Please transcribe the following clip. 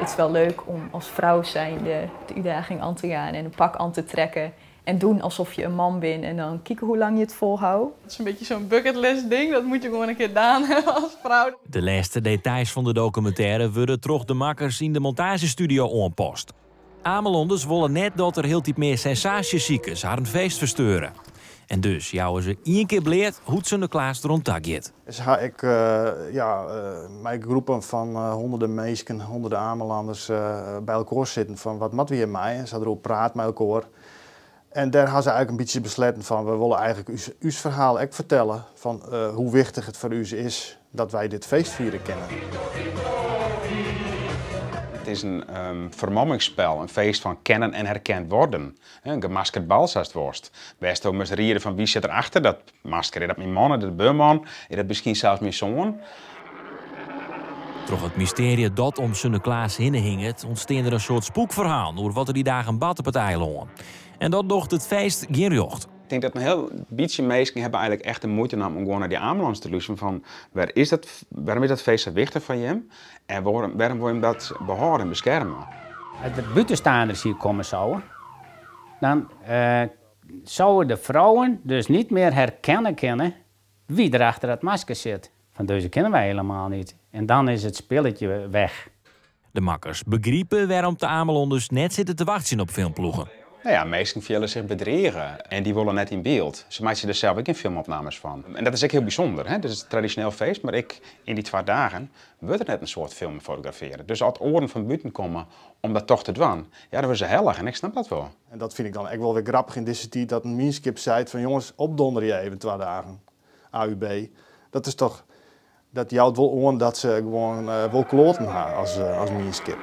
Het is wel leuk om als frou zijnde de útdaging oan te gean en in pak oan te trekken en doen alsof je in man bent en dan kike hoe lang je it folhâldt. Het is een beetje zo'n bucketlist ding, dat moet je gewoon een keer gedaan hebben als vrouw. De lêste details fan de dokumintêre wurde troch de makkers yn de montaazjestudio oanpast. Amelanners wolle net dat der hieltyd mear sensaasjesikers harren feest fersteure. En dus jouwe se ien kear bleat hoe't Sinteklaas deroan ta giet. Dus ha ik ja, mei groepen fan hûnderten minsken, hûnderten Amelanders by elkoar sitten fan wat moatte we hjirmei? En se ha deroer praat mei elkoar. En dêr ha se eigentlik in bytsje besletten fan we wolle eigentlik ús ferhaal ek fertelle fan hoe wichtich it foar ús is dat wy dit feest fiere kinne. It is in fermommingsspel, in feest fan kennen en herkend worden. In gemaskerd bal, sa'tst wolst. Wêr'tsto moatst riede fan wie sit der achter dat masker. Is dat myn man, is dat de buorman, is dat miskien sels myn soan? Troch it mystearje dat om Sinteklaas hinne hinget, ûntstean der in soad spoekferhalen oer wat der dy dagen bart op it eilân. En dat docht it feest gjin rjocht. Ik tink dat in hiel bytsje minsken hawwe eigentlik echt de muoite naam om gewoan nei dy Amelanners te lústerjen fan wêr is dat, wêrom is dat feest sa wichtich foar jim en wêrom wolle jim dat behâlde en beskerme? As der bûtensteanders hjir komme soene, dan soene de frouen dus net mear herkenne kinne wie der achter dat masker sit. Fan dizze kenne wy helemaal net. En dan is it spilletje weg. De makkers begripe wêrom't de Amelanners net sitte te wachtsjen op filmploegen. No ja, minsken fiele sich bedrige en dy wolle net yn byld. Se meitsje der sels ek gjin filmopnames fan. En dat is ek hiel bysûnder. Hè? Dus it is in tradisjoneel feest, mar ek yn dy 2 dagen wurdt der net in soad film fotografearre. Dus as oaren fan bûten komme om dat toch te dwaan, ja, dan wurde se hillich en ik snap dat wol. En dat fyn ik dan ek wol wer grappich yn dizze tiid dat in mienskip seit fan jonges, opdonderje even 2 dagen. AUB. Dat is toch, dat jout wol oan dat se gewoan wol kloaten ha as mienskip.